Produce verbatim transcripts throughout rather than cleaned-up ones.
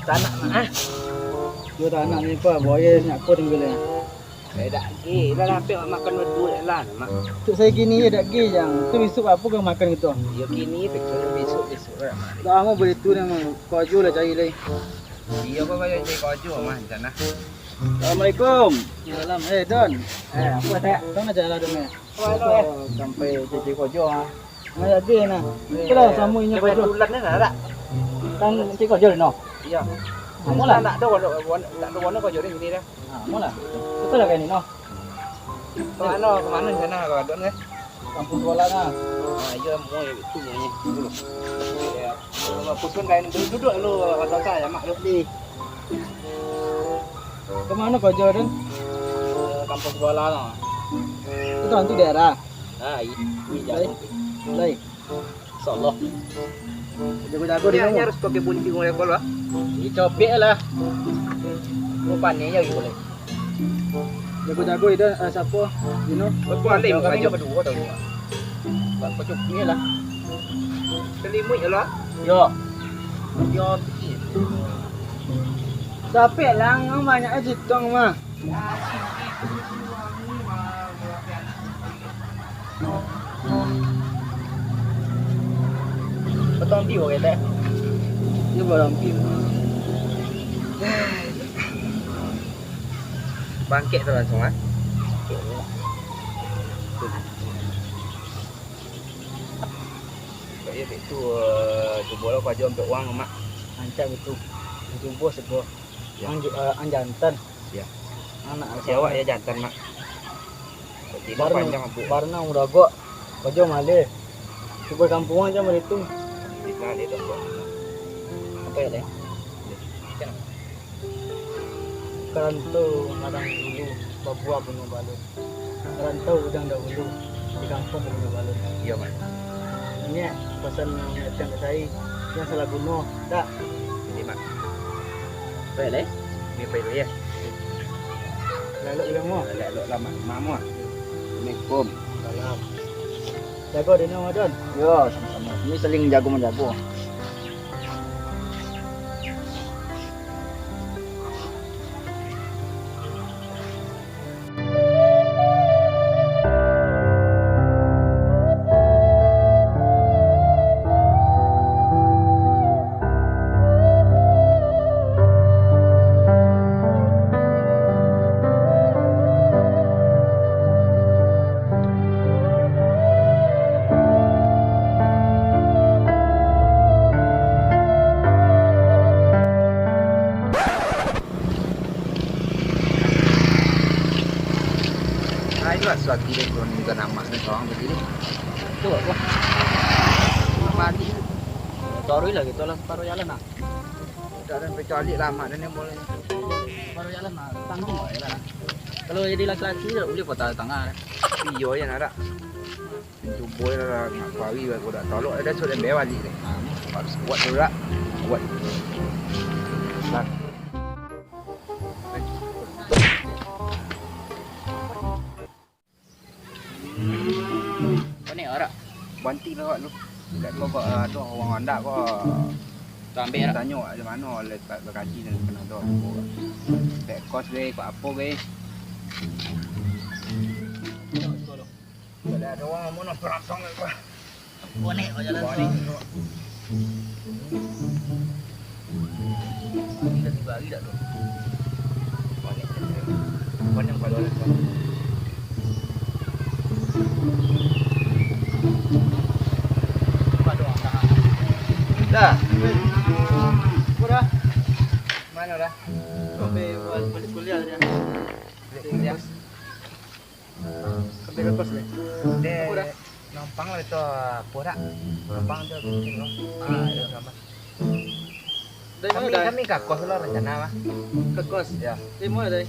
Tanak, Mak, ah. Yo, tanak ni, Pak. Buaya nyak ko tinggal ni. Eh, dak ge, lah lapek makan berdua lah, Mak. Cuk, saya gini je, dak ge, Jang. Tu besok apa kau makan gitu? Yo, gini, besok, besok, besok lah, Mak. Dah lama boleh tu dah, Mak. Kau aja lah cari lai. Iyo, kau payah cari kau aja, Mak, di sana. Assalamualaikum. Salam. Eh, Don. Eh, apa, Tek? Kau nak jalan, Don, eh? Sampai cici kojo, ah. Nah, jadi nah. Itulah sama inyo kojo. Bulan ni nak tak? Kan cici kojo no. Iya. Kamu lah. Tak ada warna, tak ada warna kojo di sini dah. Ah, kamu lah. Betul lah kayak ini no. Kemana, kemana di sana kalau ada ni? Kampung sekolah nah. Ah, iya, mau itu mau dulu. Ya. Kalau pusing kain duduk dulu, kata saya, Mak, dulu. Kemana kau jauh, Don? Kampung sekolah lah. Itu hantu daerah. Ah, iya. Baik. Baik. Insyaallah. Jago-jago di rumah. Harus pakai bunting oleh kau lah. Dicopik lah. Rupanya ya gitu. Jago-jago itu, eh, siapa? Dino. Betul, Alim, kami cuma dua tau. Buat pecuknya lah. Selimut je lah. Yo. Yo, pikir. Capek lah, yang banyak aja tong mah. Potong tiwa kita. Ini potong tiwa. Bangkek tu langsung, ah. Kok iyo, Bek, tu, eh, cubo lah kau ajo ampek wang, Mak. Rancak Bek tu. Cubo sego. Ya. Ang, eh, ang jantan. Ya. Anak si awak ya jantan, Mak. Kok tidak panjang, Bek. Barna uragok. Kau ajo maleh. Cubo kampuang ajo maleh tu. Tidak, dia tak buat. Apa ya, Leh? Macam mana? Karantau ladang dulu, babuah bunuh balun. Karantau udang dahulu, di kampuang bunuh balun. Iyo, Mak. Inyo pasan nan Mak Tiang kasai, nan salah guno, dak? Iyo, Mak. Baik, lai. Ni pai dulu, ya. Elok-elok bilang mo. Elok-elok lah, Mak. Mak mo. Assalamualaikum. Salam. Jago diri mo, Don. Yo, samo-samo. Ni saling jago-manjago. Ah, itulah suatu dek turun juga nama tu sorang tadi tu. Tu apa? Nak balik. Sorry lah gitu lah, separuh jalan lah. Dah, dah, sampai calik lama dah ni mulai. Baru jalan lah, tanggung lah jalan lah. Kalau jadi laki-laki, tak boleh patah tangan. Iyo, ya, nak. Cubo lah, nak kuari, aku dah tolok, dah suruh dia balik ni. Ha, harus kuat tu, dak? Kuat. Lah. Konek arak. Banti lah awak tu. Dak ko kok, ah, tu urang Honda ko. Tu ambiak arak. Tanyo awak di mano, le ka-, lokasi nan pernah tu. Dek kos ge, kok apo ge. Dak ado urang amun perasaan ko. Konek awak jalan. Konek. Ini dah tiba hari dak tu? Banyak, banyak pala dah. Dah. Udah. Mana dah? Sampai balik kuliah dia. Balik kuliah. Sampai ke kos ni. Deh, apo dah? Numpang lah itu, apo dak? Numpang tu mungkin lo. Ah, iyo, sama. Dari kami, mana dah? Kami ke kos lo rencana mah. Ke kos? Ya. Dari mana tadi?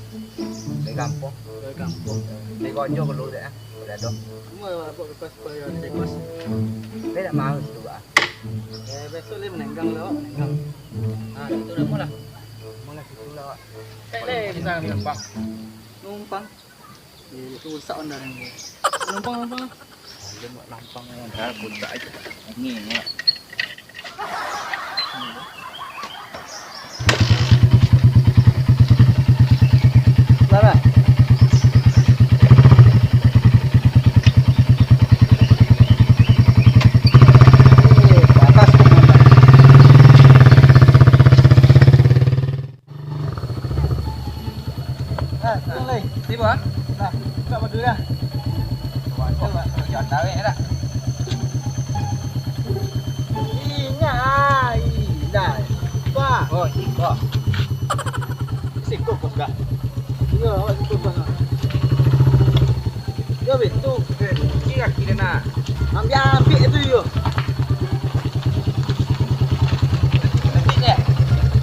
Dari kampung. Dari kampung. Dari Gojo dulu deh, ah. Udah tu. Cuma apo ke kos, apa yang dari kos? Dia tak mau situ, ah. Eh, besok dia menenggang lah, Wak, menenggang. Ah, situ dah mula. Mula situ lah, Wak. Eh, leh, di sana numpang. Numpang. Eh, itu rusak Honda ni. Numpang, numpang. Dia buat lampang ni, dah, puncak aja. Ini, ni. Wah. Siko kos dah. Iyo, awak siko kos dah. Yo, betu. Eh, kunci kaki dia nah. Ambiak, ambiak tu yo.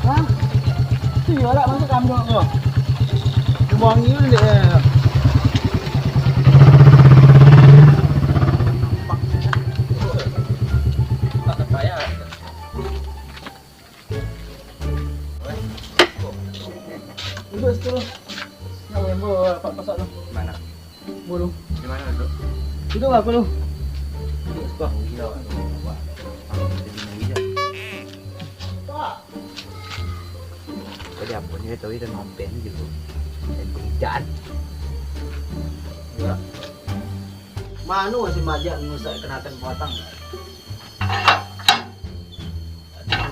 Hah? Tu yo lah, masuk kandang tu. Dia wangi tu dia. Duduk situ lu. Nak main bola, dapat pasak tu. Mana? Bulu. Di mana duduk? Duduk lah, bulu. Duduk situ. Gila, wah. Jadi main gila. Tadi apa ni, tadi dah mampir ni dulu. Dan hujan. Ya. Mano si Majak mangusak kenakan batang?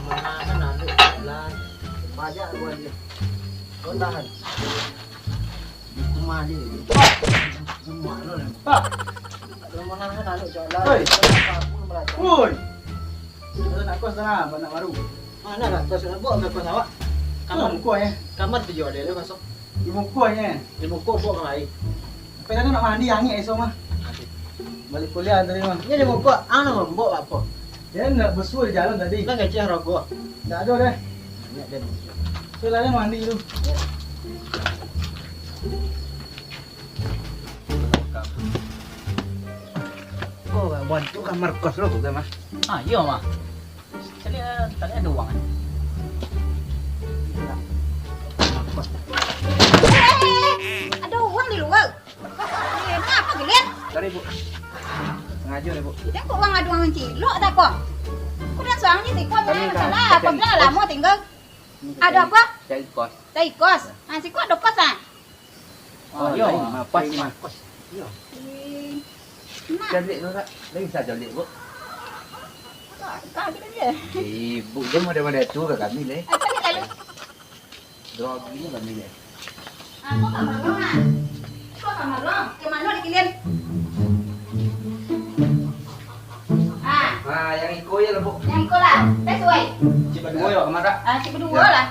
Manahan anak jalan. Majak buat dia. Kau tahan. Di rumah dia. Rumah lu lah. Manahan anak jalan. Hei. Apa pun melacak. Woi. Kalau nak kos sana, apa nak baru? Mana nak kos, nak buat nak kos awak? Kamar. Kamar muko, eh. Kamar tujuh ada lah kosong. Di muko, eh. Di muko buat kamar lain. Tapi kan nak mandi, angin esok mah. Balik kuliah tadi mah. Ini di muko, ang nak mambok apa? Dia nak besul jalan tadi. Kan kecil rogo. Tak ada deh. Banyak dia. Sudah dia mandi tu. Oh, buat tu kamar kos lo, bukan mah? Ah, iyo mah. Tadi, tadi ada uang, eh. Eh, ada uang di luar. Eh, apa gilian? Sorry, Bu. Sengaja deh, Bu. Dia kok uang ada uang cilok tak kok? Kok dah suang ni sih, kok masalah? Kami tak cari kos. Kau bilang lama tinggal. Ada apa? Cari kos. Cari kos. Ah, siko ada kos ah? Oh, iyo, lain, mah, pas, lain, mah. Kos. Iyo. Eh, nah. Calik tu, Kak. Lain sa calik, Bu. Kak, kak, kak dia. Eh, Bu, dia model-model tu ke kami, leh? Ah, calik lalu. Grogi ni kami, leh. Ah, kau kamar lo, nah. Kau kamar lo. Ke mano dikilian? Ah. Ah, yang iko je lah, Bu. Yang iko lah. Tes, woi. Cik baduo yo, kamar tak? Ah, cik baduo lah.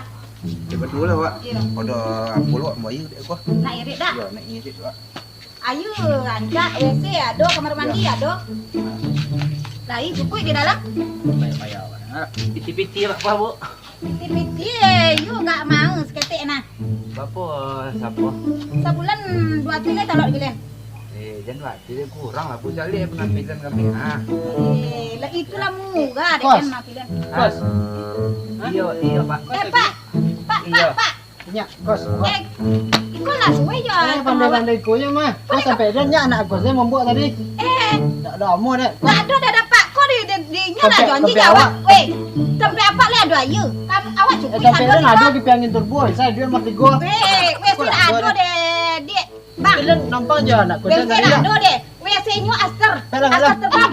Cik baduo lah, Wak. Iyo. Ado apo lo, Wak, mau aia dek ko? Nak irik dah? Iyo, nak irik, Wak. Aia rancak, W C ado, kamar mandi ado. Lai cukuik di dalam. Payah-payah, Wak. Piti-piti, Wak, Bu. Piti-piti, eh, yu ndak mau saketek nah. Barapo, sapo? Sabulan duo kali talok gilian. Eh, jan duo kali, kurang lah, Bu, caliak penampilan kami. Ah. Eh, lah itulah murah dek kan penampilan. Kos. Hah? Iyo, iyo, Pak. Eh, Pak. Pak, Pak, Pak. Inyo, kos. Eh, iko lah suwe yo. Eh, pandai-pandai iko yo mah. Kos sampai dah nyo anak kos dia mambuek tadi. Eh. Ndak lamo dek. Ndak ado dah dapat ko di, di, di nyo lah janji awak. Weh, sampai apak lah ado aia. Awak cukuik ado. Sampai dah ado di piangin turbo, saya duit mah tigo. Weh, weh, sih ado deh, dek. Bang. Kalian nampang je anak kos tadi. Ado deh. W C nyo aster. Aster terbang.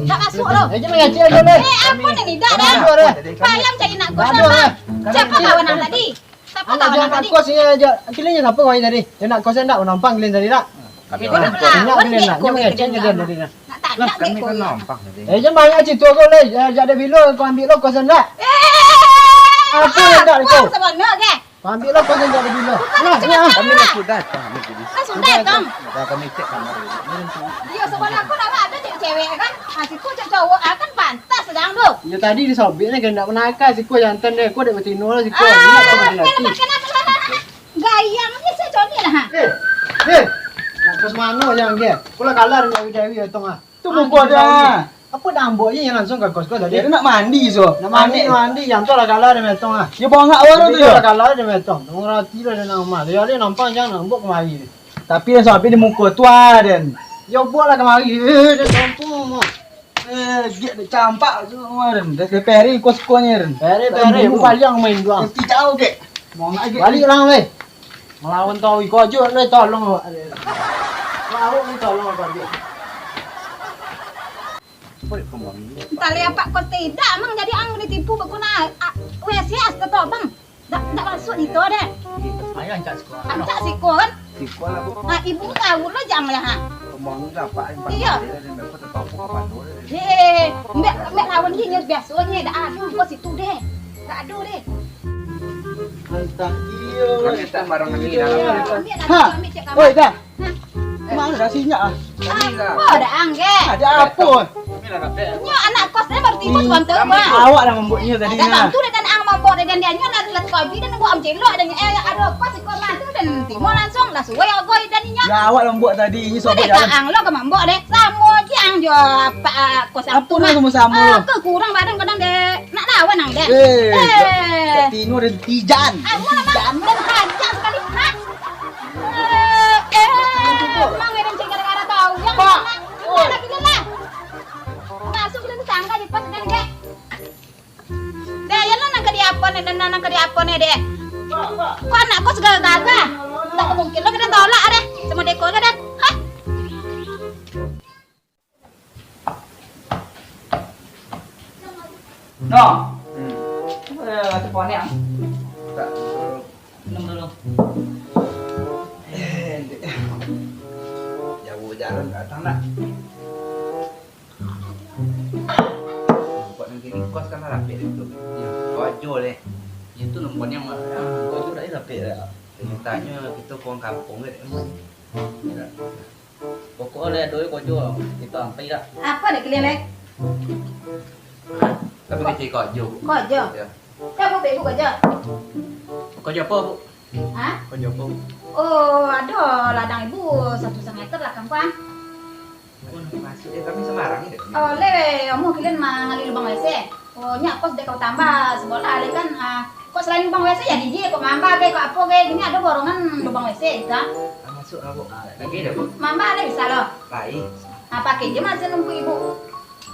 Ndak masuk lo. Eh, jangan ngacik aja deh. Eh, apa ni, dah, dah. Payah cari nak kos, Bang. Siapa kawan tadi? Siapa kawan tadi? Anak kos ni aja. Kalian siapa kawan tadi? Dia nak kos ndak, nampang kalian tadi ndak? Kami nampang. Ndak kalian ndak. Dia mengecek je dia tadi ndak. Nak tanya kami kan nampang tadi. Eh, jangan banyak cerita kau leh. Jangan ada bilo kau ambil lo kos ndak. Eh, apa yang ndak kau? Sebenarnya, ke? Ambil lah kau jangan ada bilo. Bukan, nah, cuma nah. Kami lah sudah datang, kami jadi. Kan sudah datang. Dah kami cek kamar dulu. Iyo, sebelah aku nama ada cewek-cewek kan? Ah, siku cek cowok, ah, kan pantas sedang tu. Iyo, tadi disobek ni, kena nak menakal siku jantan deh. Kau dek betino lah siku. Ah, kenapa, kenapa, kenapa? Gayang ni saya coni lah, ha. Eh, eh. Nak ke semano yang dia? Kau lah kalah dengan Dewi, ya, tong ah. Tu muko dia. Apa dah ambok je yang langsung ka kos-kos tadi? Dia nak mandi so. Nak mandi, mandi. Yang tu lah kalah dia metong ah. Dia bongak baru tu yo. Lah kalah dia metong. Tunggu roti lah dia nak rumah. Dia dia nampang jangan nak ambok kemari ni. Tapi yang sampai di muko tu ah, Den. Yo buat lah kemari. Eh, dia tampung. Eh, dia, dia campak tu kemarin. Dia, dia peri kos-kosnya, Den. Peri, peri. Aku paliang main doang. Nanti jauh, kek. Bongak, kek. Balik lah, weh. Melawan tau iko aja, le tolong awak. Awak ni tolong awak aja. Entah le apak ko tidak, mang jadi ang ditipu baguna, ah, W C as tu, bang. Dak, dak masuk di to deh. Ayo ancak siko. Ancak siko kan? Siko lah, Bu. Ah, ibu tahu lo jang lah, ha. Kemang ni lah, Pak, yang Iya. Dia, dia, dia, dia, dia, dia, dia, dia. Eh, mbak, mbak lawan dia, dia biasa ni, dak ado ko situ deh. Dak ado deh. Antah iyo. Kami tak barang lagi dalam. Ha? Oi, dah. Hah? Mano dah sinyak ah? Kami dah. Apo dah, Angge? Ada apo? Kami dah dapek. Nyo anak kos ni baru tibo sabantar, Bang. Awak lah mambueknyo tadi nah. Tantu dah, dan ang mambuek dah, dan dia nyo lah, lah kopi dan buek ang cilok dan, eh, ado kos iko mah tu dan tibo langsung lah suai agoi dan inyo. Ya, awak lah mambuek tadi, inyo sobek jalan. Ang lo ka mambuek deh. Samo je ang jo apa, ah, kos ang tu mah. Apo samo-samo lo? Ah, ke kurang badan kadang deh. Nak lawan ang deh. Eh, Tino dan Tijan. Ang mau Tijan. Dan Tijan sekali. Hah? Eh, eh, emang ada cek gara-gara tahu. Yang Pak. Mana? Oi. Mana gila lah? Masuk gila tetangga di pos dan gek. Deh, ya lo nang ka di apo ni, dan nang ka di apo ni, deh? Kok anak kos segala-gala? Tak mungkin lo kena tolak, deh. Sama deko ke, deh? Hah? No. Hmm. Eh, tu poniang. Tak, dulu. Minum dulu. Eh, jauh jalan datang nak. Nampak nang kini kos kan lah rapek tu. Ya. Kojo deh. Itu nampak yang mana? Kojo dah rapek dah. Ceritanya kita pulang kampung kan. Ya. Pokok lai ado kojo, kito ampai dak? Apo dak kalian lai? Kami kecek kojo. Kojo? Ya. Siapo bek kojo? Kojo apo, Bu? Ha? Kojo apo, Bu? Oh, ado ladang ibu satu setengah meter lah, Kang Pang. Oh, maksudnyo kami sembarang ni. Oh, le, omoh kalian mangali lubang W C. Oh, nyak kos dek kau tambah, sekolah alih kan, ah, kok selain lubang W C, ya, di je, kok mamba ke, kok apo ke, gini ado borongan lubang W C, gitu, ah. Ah, masuk lah, Bu. Ah, lagi dah, Bu. Mamba alih bisa lo. Baik. Ah, pakai je masih nunggu ibu.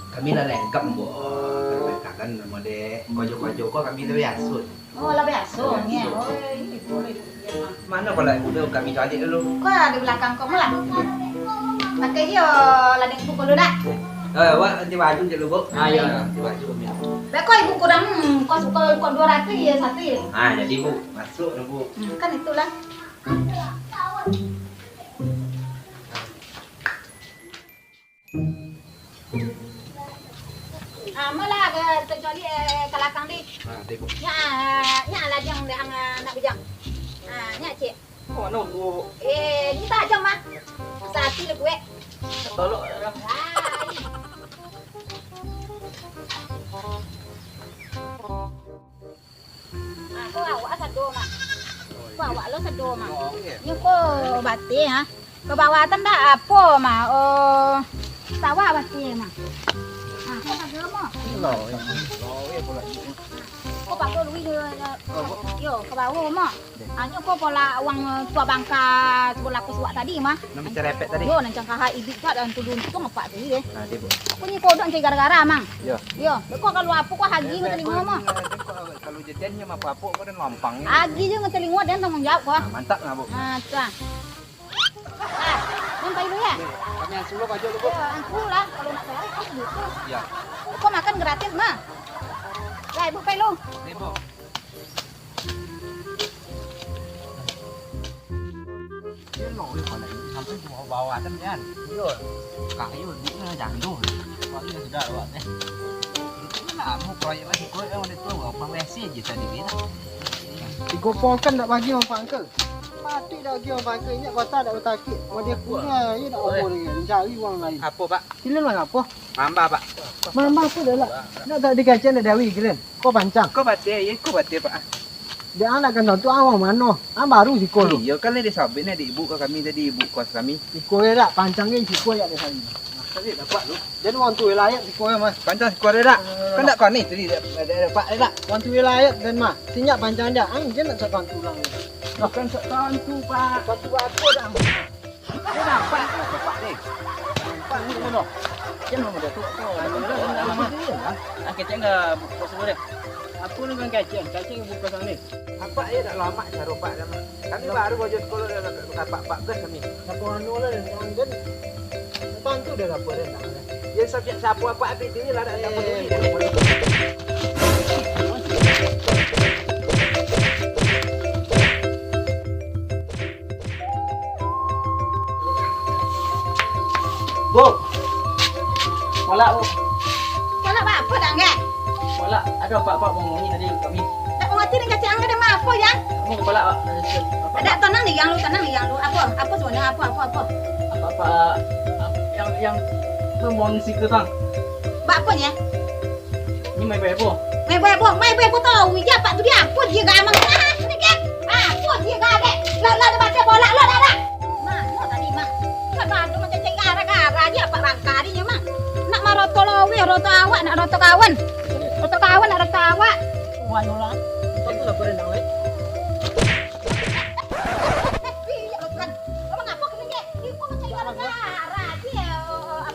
Kami lah lengkap, Bu. Oh, kalau kangen nama deh. Kojo-kojo ko kami lah biasa. Oh, lah biasa, nya. Oh, ini boleh. Mano pala ibu tu, kami caliak dulu. Kau di belakang kau lah. Pakai je ladang ibu dulu dak? Eh, awak ganti baju je dulu, Bu. Ah, ya, ganti baju, Bu. Beko ibu kurang, hmm, kos kau kok dua ratus ya satu ya? Ah, jadi, Bu, masuk lah, Bu. Hmm, kan itulah. Ah, malah ke terjadi, eh, ke belakang di. Ah, deh, Bu. Nya, nya lah jang deh, ang, nak bujang. Ah, nya cek. Oh, no, Bu. Eh, kita aja mah. Sati le kue. Tolok. Ah, iya. Ah, ko awak sado, Mak. Ko awak lo sado, Mak. Nyo ko bateh, ha. Ka bawah tu ndak apo, Mak. Oh, sawah bateh, Mak. Ah, ko pago, Mak. Ko pago lui, yo, ka bawah, Mak. Anyo ko pola uang, eh, tuak bangka sabolah kos wak tadi, mah. Nan bacarepet tadi? Yo, nan cangkaha ibik tu, dan tulun tu ngapak tadi, eh. Ah, deh, Bu. Aku ni kodok cari gara-gara, Mang. Yo. Yo, ko kalau apo ko agi ngan telingo, mah. Kalau jadian nyo apo-apo ko dan lampang ni. Agi je ngan telingo dan tanggung jawab ko. Ah, mantap lah, Bu. Ah, tu ah. Ah, nan pai lu ya? Kami angsu lo baju lu, Bu. Yo, angsu lah. Kalau nak cari, kan gitu. Ya. Ko makan gratis, mah. Ya, ibu pai lu. Deh, Bu. Iyo, no, iyo, kalau ini sampai di bawah-bawah kan, kan? Iyo. Kayu, duitnya jando. Wah, ini sudah awak, eh. Ini lamo proyek lagi, proyek yang udah tua, berapa W C je tadi, kan? Tigo pol kan dak bagi orang pangka. Patuik dak bagi orang pangka, inyak kota dak batakik. Mau dia kuliah, iyo dak obo lagi, mencari uang lain. Apo, Pak? Kalian lah apo? Mamba, Pak. Mamba apo dah lah? Nak tak dikacang dak dawi kalian? Ko pancang. Ko bateh, iyo, ko bateh, Pak. Dek anak kan tu awak mano? Ah, baru siko tu. Iyo, kan lah disabuik nak di ibu ka kami tadi, ibu kos kami. Siko ya dak, pancang kan siko ya dak kami. Tadi dapat tu. Jadi orang tu wilayah siko ya, Mas. Pancang siko ya dak? Kan dak kau ni tadi dak, dak dapat dak? Orang tu wilayah dan mah. Sinyak pancang dak? Ang je nak cak bantu orang ni. Bukan sok tantu, Pak. Bantu apo dah? Dia nampak lah, nampak ni. Nampak ni, no. Dia nama dia tu. Ah, kecek enggak buka semua dia? Aku ni bukan kecek, kecek buka sana ni. Apa ya dak lama caro Pak dah, Mak? Kami baru baca sekolah dah, dah, dah, Pak, Pak, gas kami. Siapa anu lah, yang kan? Bantu dah apa dah, tak ada. Ya, siapa, siapa apa habis diri lah, dah, dah peduli dah. Bu. Kolak, Bu. Kolak apo, Dang, eh? Kolak, Apak, apak mangomongin tadi kami. Tak mangarati nan kacik ang ado apo, Yang? Kamu kepala, Pak. Ada, tenang ni, Yang, lu, tenang ni, Yang, lu. Apo? Apo sabananyo? Apo, apo, apo? Apak, apak, yang, yang, lu mau ngisi ke, Bang? Bak apo nyo? Ini main bebo. Main bebo, main bebo tau. Ija, Pak, tu dia apo dia gamang? Ah, ini kan. Apo dia gadek? Lah, lah, dia baca bola, lo dah, dah. Mano tadi, Mak? Kan ado macam cari gara-gara aja, Pak, langkah tadi nyo, Mak. Nak maroto laweh, roto awak, nak roto kawan. Roto kawan, nak roto awak. Wah, yolah. Tentu lah berenang, leh. Iya, kan. Emang apa kena, Kek? Iko macam gara-gara aja,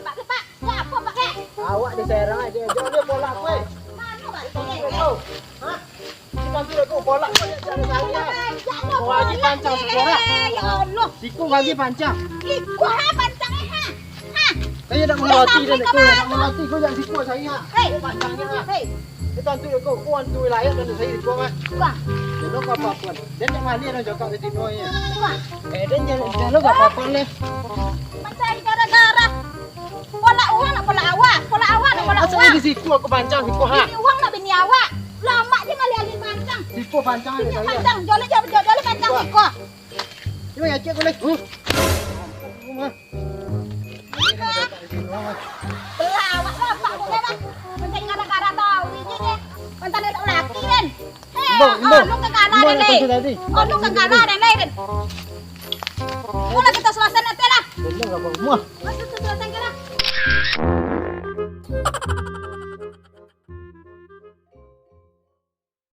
Pak. Pak, ya apa, Pak, Kek? Awak diserang aja. Jangan dia bola aku, eh. Mano, Pak, Kek? Hah? Kita tu aku bola aku, dia cari saya. Kau lagi pancang sekolah. Ya Allah. Siku lagi pancang. Iko ha pancang, eh, ha. Ha. Saya nak mengerti dia, nak mengerti. Kau jangan siku saya. Hei. Pancangnya, ha. Hei. Dia tantu aku, aku antu wilayah dan saya di bawah. Wah. Dia lo apa-apa. Dia nak ngalih dan jaga di sini, ya. Wah. Eh, dia jangan, dia lo apa-apa, leh. Macam gara-gara. Pola uang nak pola awak, pola awak nak pola uang. Masa di siku aku pancang siku, ha? Bini uang nak bini awak. Lamak je ngalih-alih pancang. Siku pancang. Siku pancang, joleh, joleh, joleh pancang siku. Ini yang cek boleh. Huh. Rumah. Belah awak lamak tu memang. Macam gara-gara tau ni je. Macam ada laki kan. Eh, oh, lu kekala deh, Lei. Oh, lu kekala deh, Lei. Mula kita selesai nanti lah. Bener apa rumah? Masuk tu selesai lah.